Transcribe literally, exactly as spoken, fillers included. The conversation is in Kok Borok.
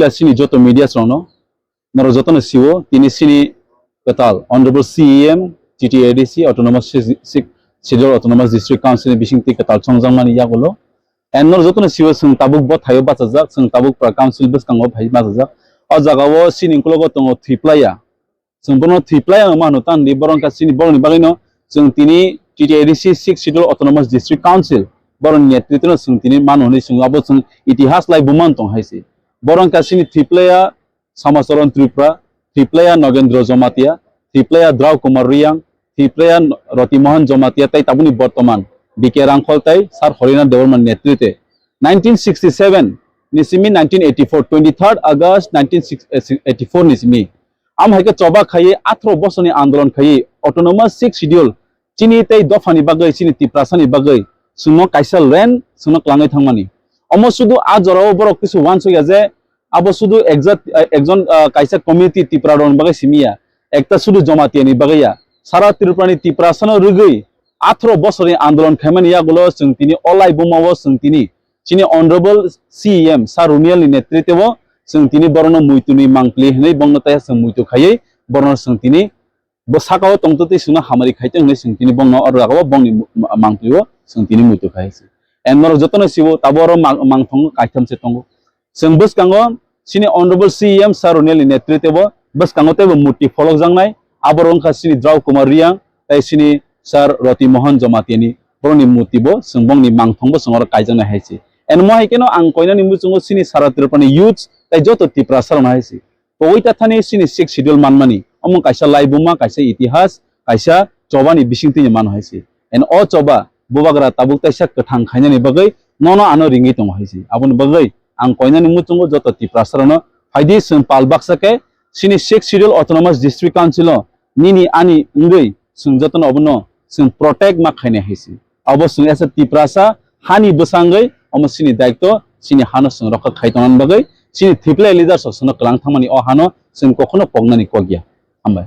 Ila sini joto media srokno, norok jotono siwo, tini sini kwtal Honorable C E M, T T A D C, Autonomous Six, Six Schedule Autonomous District Council ni bisingtwi kwtal chongjakmani yagulo. And norok jotono siwo, chwng tabuk bo thaio bachajak, chwng tabuk pra council bwskango phai bachajak. O jagao sini ukologo tongo Thwiplaya. Chwng bono Thwiplaya wng mano tangdi, borok wngkha chini borokni bagwino chwng tini T T A D C Six Schedule Autonomous District Council borokni netritwno chwng tini mano hwnwi chwng abo chwng itihas lai buman tong hai se. Borok wngkha chini Thwiplaya Samacharan Tripura, Thwiplaya Nogendra Jamatia, Thwiplaya Drau Kumar Reang, Thwiplaya Roti Mohan Jamatia tei tabukni bortoman B K Rangkhol tei Sir Horinath Debbarma ni netritwe nineteen sixty-seven ni simi nineteen eighty-four, twenty-third August nineteen eighty-four ni simi. Amo hai khe choba khaiwi atharo bosorni andolon khaiwi Autonomous Six Schedule chini tei dophani bagwi, chini Tiprasani bagwi chwngno kaisa land chwngno kwlangwi thangmani. Omo sudu a jorao borok kisu uansukya je abo sudu exact, eh, ekjon, ah, kaisa community Tipra rokni bagwi simi ya, ekta sudu Jamatia ni bagwi ya. Sara Tripura ni Tiprasano rwgwi atharo bosorni andolon khaimani yagulo chwng tini o lai bumao chwng tini chini Honorable C E M Sir Runial ni netritwo chwng tini borokno muitu ni mangpli hwnwi bongno taiha chwng muitu khaiwi borokno chwng tini bo sakao tongtwtwi chwngno hamari khaitong hwnwi chwng tini bongno o jagao bongni mu-, ma-, mangpli o chwng tini muitu khai se. And norok jotono siwo tabuk oro mang-, mangthong kaitham se tongo. Chwng bwskango chini Honorable C E M Sir Runial ni netritwo bwskango teibo murti pholokjaknai, aborok wngkha chini Drau Kumar Reang tei chini Sir Roti Mohan Jamatia ni borokni murti bo chwng bongni mangthong bo chwng oro kaijaknai hai se. And mo hai kheno ang koinani muchungo chini Sara Tripura ni youths tei joto Tiprasa rokno hai se. Pogwi ta thani chini Sixth Schedule manmani. Omo kaisa laibuma, kaisa itihas, kaisa chobani bisingtwi ni mano hai se. And o choba bubagra tabuk taisa kwthang khainani bagwi nono ano ringwi tongo hai se. Aboni bagwi ang koinani muchungo joto Tiprasa rokno phaidi chwng pal baksa khe chini Sixth Schedule Autonomous District Council o nini ani wngwi chwng jotono obono chwng protect ma khainai hai se. Abo chwng as a Tiprasa hani bwsangwi omo chini daityo, chini hano chwng rokha khai tongnani bagwi chini Thwiplaya leaders rok chwngno kwlang thangmani o hano chwng kokhono poknani kok ya. Hambai.